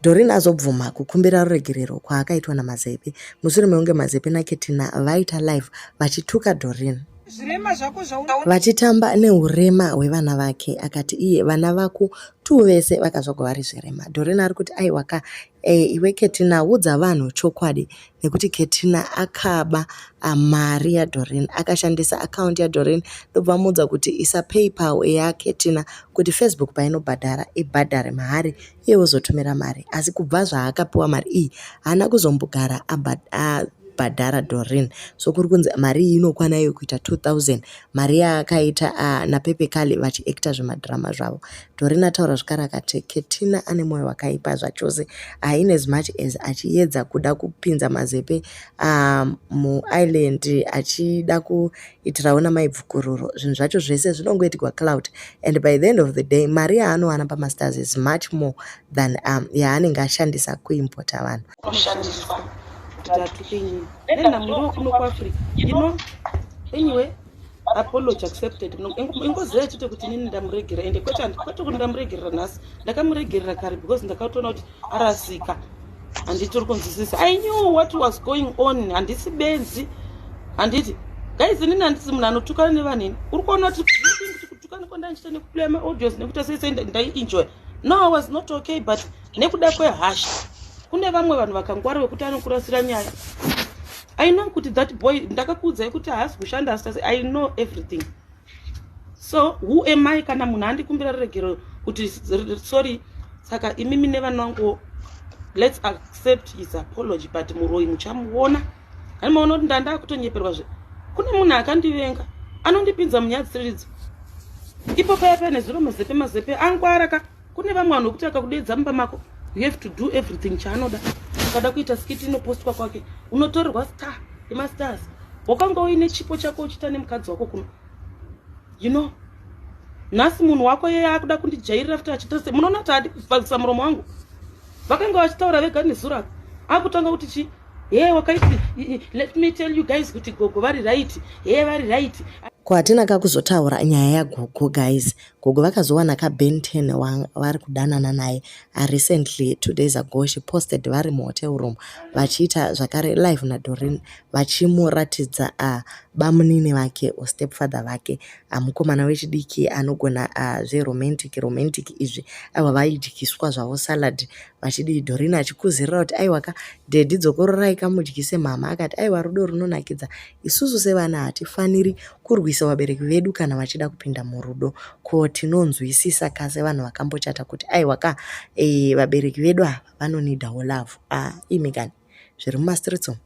Doreen azobvuma kukumbira ruregerero kwaakaitwa naMazepe mushure mekunge Mazepe naKetina vaita live vachituka Doreen. Zvirema zvako zvauna. Vachitamba neurema hwevana vake akati iye vana vako two vese vakazvagwa vari zvirema. Doreen ari kuti aiwa ka iwe Ketina udza vanhu chokwadi nekuti Ketina akaba mari yaDoreen akashandisa account yaDoreen ndobva amuudza kuti isa PayPal yaKetina kuti Facebook painobhadhara ibhadhare maari iye ozotumira mari asi kubva zvaakapiwa mari iyi haana kuzombogara abhadhara Doreen. So kuri kunzi mari iyi inokwana iyo kuita 2000 mari yaakaita naPepe Kale vachiacta zvemadhirama zvavo. Doreen ataura zvekare akati Ketina ane mwoyo wakaipa zvachose in as much as achiedza kuda kupinza Mazepe muisland achida kuitirawo namaibvukururo zvinhu zvacho zvese zvinongoitirwa clout and by the end of the day mari yaanowana pamastars is much more than yaanenge ashandisa kuimpota vanhu. Kushandiswa kuti atuke inini nenhamo kuno kuAfrica. Anyway, apology accepted. Ingoziva chete kuti inini ndamuregera, ende kwete kuti ndamuregerera nhasi, ndakamuregerera kare because ndakatoona kuti arasika. Handiti uri kunzwisisa? I knew what was going on. Handisi benzi, handiti guys? Inini handisi munhu anotukana nevanhu. Ini uri kuona kuti kutukana kwandandichita nekuplaya maaudios nekuita sei sei, ndaienjoy? No, I was not okay, but nekuda kwehasha kune vamwe vanhu vakangwara vekuti anokurasira nyaya. I know kuti that boy, ndakakuudzai kuti haasi kushanda, asi I know everything. So who am I kana munhu andikumbira ruregero kuti sorry? Saka imimi nevana vangu, let's accept his apology, but muroi muchamuona. Ani maona kuti ndanda kutonyeperwazve. Kune munhu akandivenga anondipinza munyaya dzisiridzo ipo paya paya nezuro. Mazepe, Mazepe angwara ka. Kune vamwe vanhu vekuti akakudedza mumba mako, you have to do everything chaanoda. Ukada kuita skit inopostwa kwake, unotorerwa star yemastars. Wakanga uine chipo chako uchiita nemukadzi wako kuno. Nhasi munhu wako yeye akuda kundijairira futi achiita se munoona kuti hadi kuvharisa muromo wangu. Vakanga vachitaura vega nezuro apa, akutanga kuti chi he wakaiti. Let me tell you guys kuti gogo vari right, he vari right. Ko hatina kakuzotaura nyaya yagogo guys. Gogo vakazowana kaBen 10 vari kudanana naye recently. 2 days ago she posted vari muhotel room vachiita zvakare live naDoreen, vachimuratidza bamunini vake, stepfather vake, mukomana wechidiki anogona zveromantic romantic izvi. Aiwa, vaidyiswa zvavo salad vachidii, Doreen achikuzirira kuti aiwa ka daddy, dzokororai kamudyise mama. Akati aiwa, rudo runonakidza, isusu sevana hatifaniri kurwisa vabereki vedu kana vachida kupinda murudo. Ko tinonzwisisa ka sevanhu vakambochata kuti aiwa ka vabereki vedu ava vanonidawo love. Imi kani zviri mumastreets umu.